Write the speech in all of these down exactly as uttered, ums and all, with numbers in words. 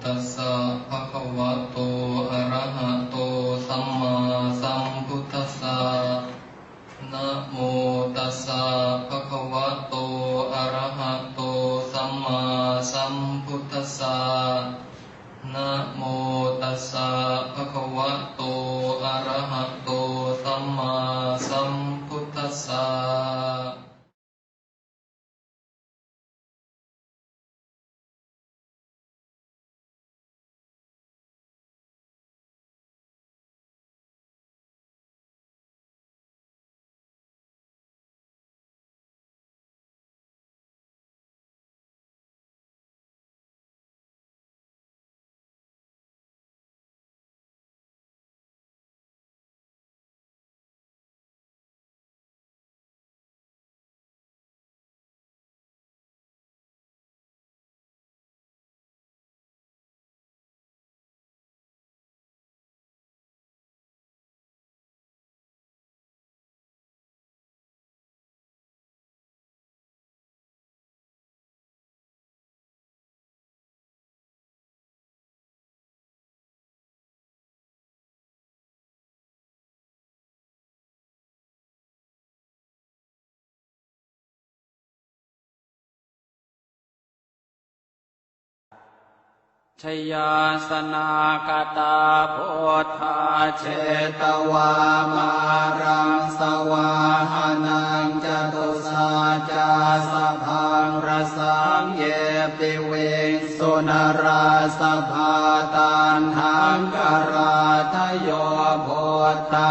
Tassa bhagavato arahato sammāsambuddhassa. Namo tassa bhagavato arahato sammāsambuddhassa. Namo tassa bhagavato arahato sammāsambuddhassa. Jayāsanāgatā buddhā jetvā māraṃ savāhanaṃ, catusaccāsabhaṃ rasaṃ ye piviṃsu narāsabhā. Taṇhaṅkarādayo buddhā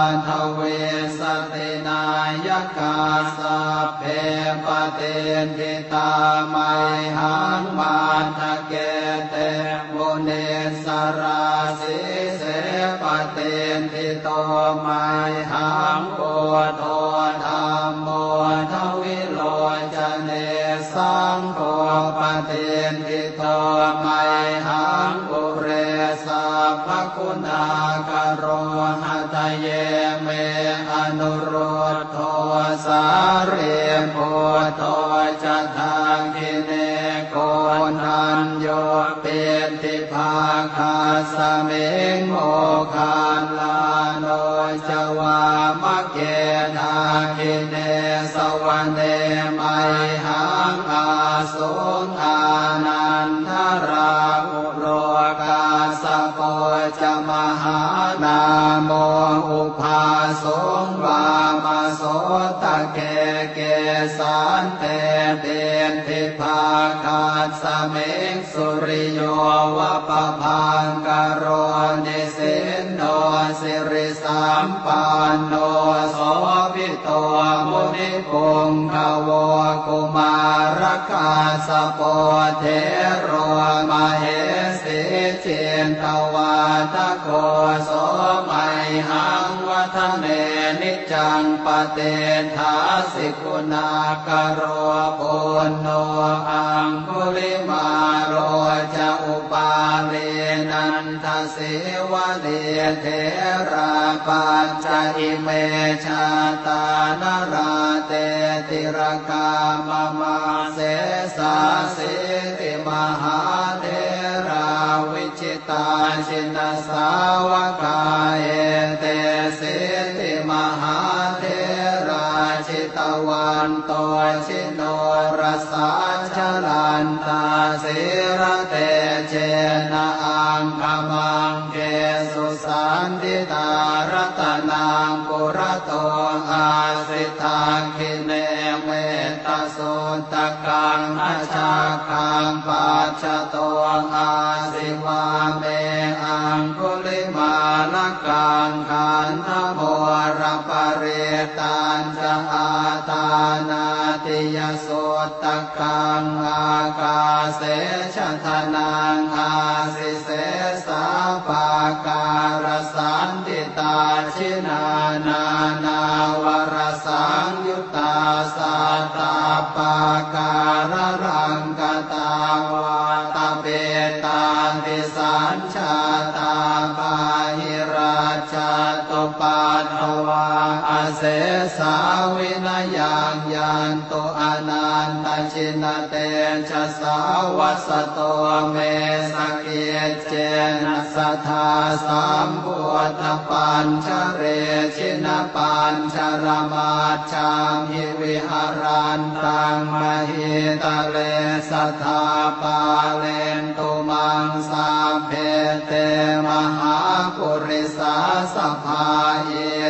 aṭṭhavīsati nāyakā, sabbe patiṭṭhi tā mayhaṃ matthake te munissarā. Sīse patiṭṭhito mayhaṃ buddho dhammo dvilocane, saṅgho patiṭṭhito mayhaṃ ure sabbaguṇākaro. Hadaye me anurud dho sārīputto ca dakkhiṇe, koṇḍañño piṭṭhibhāgasmiṃ moggallāno ca vāmake. Dakkhiṇe savane mayhaṃ āsuṃ ānandarāhu lo, kassapo ca mahānāmo ubhāsuṃ vāmasotake. Kesante piṭṭhibhāgasmiṃ suriyo va pabhaṅkaro, nisinno siri sampanno sobhito munipuṅgavo. Kumārakassapo thero mahesī cittavādako, so mayhaṃ vadane niccaṃ patiṭṭhāsi guṇākaro. Puṇṇo aṅgulimālo ca upālī nanda sīvalī, therā pañca ime jātā nalāṭe tilakā mama. Sesāsīti mahātherā vijitā jinasāvakā, etesīti mahātherā jitavanto ji norasā, jalantā sīlatejena aṅgamaṅgesu saṇṭhitā. Ratanaṃ purato āsi dakkhiṇe mettasuttakaṃ, dhajaggaṃ pacchato āsi vāme aṅgulimālakaṃ. Khandhamoraparittañ ca āṭānāṭiyasuttakaṃ, ākāse chadanaṃ āsi sesā pākārasaṇṭhitā. Jinā nānāvarasaṃyuttā sattappākāralaṅkatā, vātapittādisañ jātā bāhirajjhattupaddavā, asesā vinayaṃ yantu anantajinatejasā vasato me sakiccena sadā sambuddhapañjare jinapañjaramajjhamhi viharantaṃ mahītale sadā pālentu maṃ sabbe te mahāpurisāsabhā.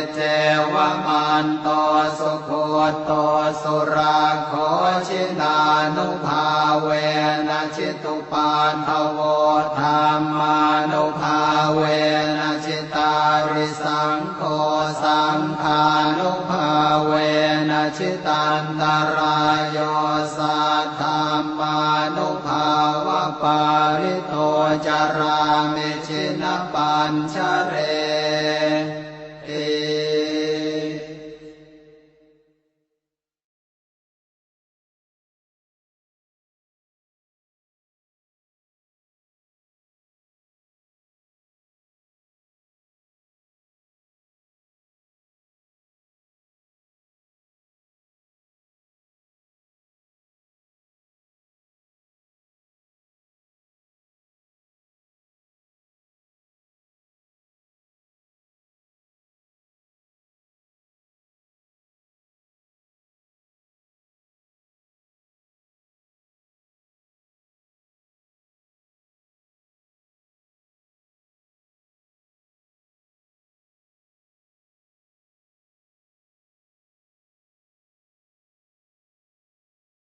Iccevamanto sugutto surakkho jinānubhāvena jitupaddavo dhammānubhāvena jitārisaṅgho saṅghānubhāvena jitantarāyo saddhammānubhāvapālito carāmi jinapañjare.